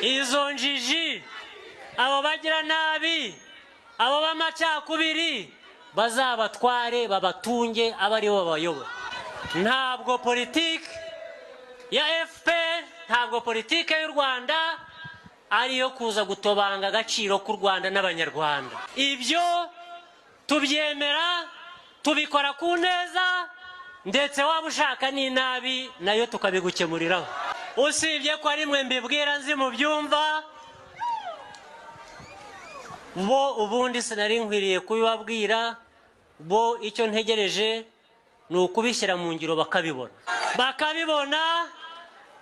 Izo njiji, abo bagira nabi, abo b'amacakubiri, bazabatware, babatunge, abe aribo babayobora. Ntabwo politiki ya FPR, ntabwo politiki y'u Rwanda ariyo kuza gutobanga agaciro k'u Rwanda n'Abanyarwanda. Ibyo tubyemera, tubikora ku neza, ndetse waba ushaka n'inabi nayo tukabigukemuriraho. Usibye ko ari mwe mbibwira, nzi mu byumva bo, ubundi sinari nkwiriye kubibabwira bo. Icyo ntegereje ni ukubishyira mu ngiro, bakabibona, bakabibona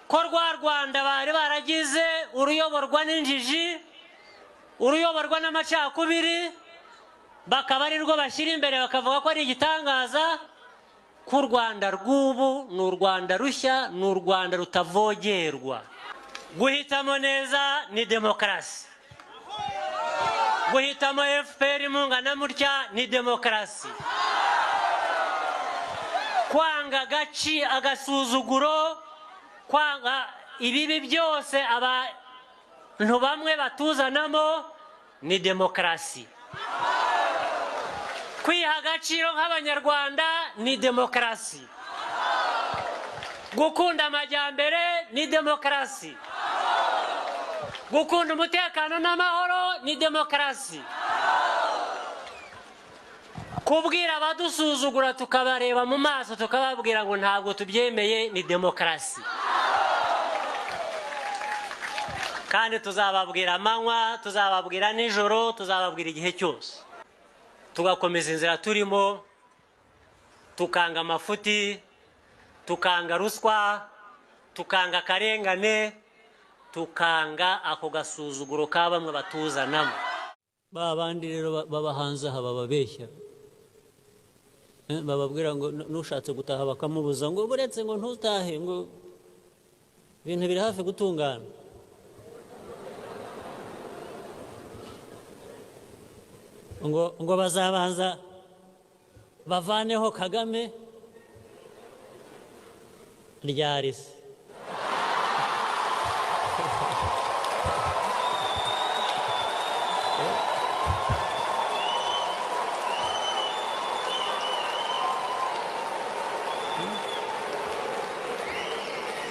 ko rwa Rwanda bari baragize uruyoborwa n'injiji, uruyoborwa n'amacakubiri, bakaba ari rwo bashyira imbere, bakavuga ko ari igitangaza, ko u Rwanda rw'ubu ni u Rwanda rushya, ni u Rwanda rutavogerwa. Guhitamo neza ni demokarasi. Guhitamo FPR mungana mutya ni demokarasi. Kwanga agaci, agasuzuguro, kwanga ibibi byose abantu bamwe batuzanamo ni demokarasi. Kwiha agaciro nk'Abanyarwanda ni demokarasi. Gukunda amajyambere ni demokarasi. Gukunda umutekano n'amahoro ni demokarasi. Kubwira abadusuzugura, tukabareba mu maso, tukababwira ngo ntabwo tubyemeye, ni demokarasi. Kandi tuzababwira amanywa, tuzababwira nijoro, tuzababwira igihe cyose. Tugakomeza inzira turimo, tukanga amafuti, tukanga ruswa, tukanga akarengane, tukanga ako gasuzuguro ka bamwe batuzanamo. Ba bandi rero baba hanze aha bababeshya, bababwira ngo n'ushatse gutaha bakamubuza, ngo buretse, ngo ntutahe, ngo ibintu biri hafi gutungana, ngo bazabanza bavaneho Kagame. Ryari se?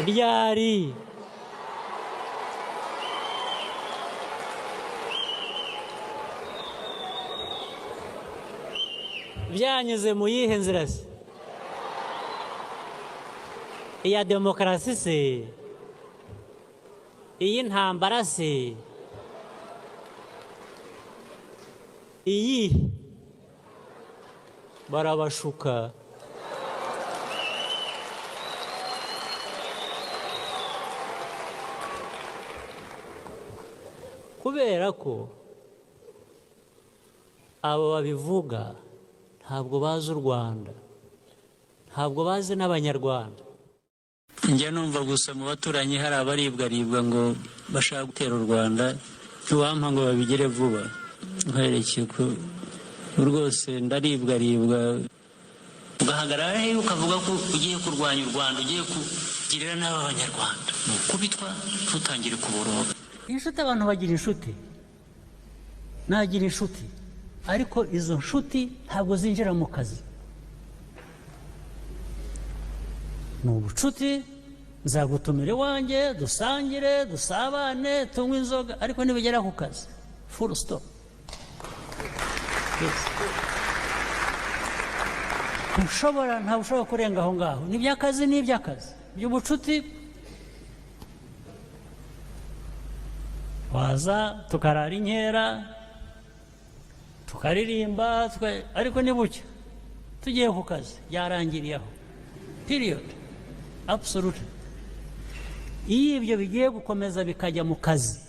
Ryari? Byanyuze mu yihe nzira se? Iya demokarasi se? Iy'intambara se? Iyi barabashuka. Kubera ko abo babivuga ntabwo bazi u Rwanda, ntabwo bazi n'Abanyarwanda. Njya numva gusa mu baturanyi hari abaribwaribwa ngo bashaka gutera u Rwanda. Ntiwampa ngo babigire vuba, nkwerekeye ko rwose ndaribwaribwa. Ugahagarara he ukavuga ko ugiye kurwanya u Rwanda, ugiye kugirira nabi Abanyarwanda? Ni ukubitwa, ntutangire kuboroga. Inshuti, abantu bagira inshuti, nagira inshuti, ariko izo nshuti ntabwo zinjira mu kazi. Ni ubucuti, nzagutumira iwanjye, dusangire, dusabane, tunywe inzoga, ariko nibigera ku kazi, full stop. Yes. Ntushobora, ntabwo ushobora kurenga aho ngaho. Ni iby'akazi, ni iby'akazi. Iby'ubucuti, waza tukarara inkera, tukaririmba, ariko ni bucya tugiye ku kazi, byarangiriye aho, period, absolute. Iyo ibyo bigiye gukomeza bikajya mu kazi,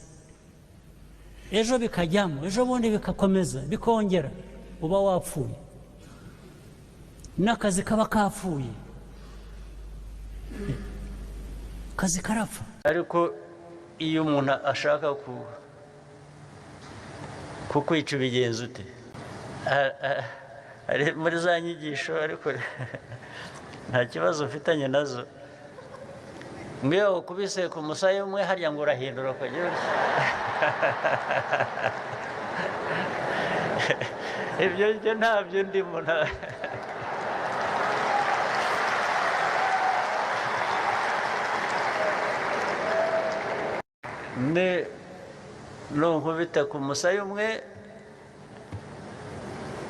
ejo bikajyamo, ejo bundi bikakomeza bikongera, uba wapfuye, n'akazi kaba kapfuye, akazi karapfa. Ariko iyo umuntu ashaka kukwica, ubigenza ute? Ari muri za nyigisho, ariko nta kibazo mfitanye nazo. Ngo iyo ukubise ku musaya umwe harya ngo urahindura ukagira utya. Ibyo byo ntabyo ndimo. Ni nunkubita ku musaya umwe,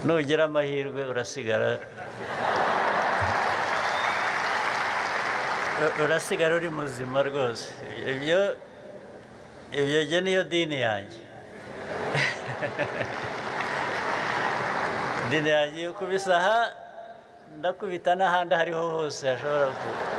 nugira amahirwe urasigara uri muzima rwose. Ibyo jye niyo dini yanjye. Dini yanjye iyo ukubise aha, ndakubita n'ahandi aho ariho hose hashobora kuba.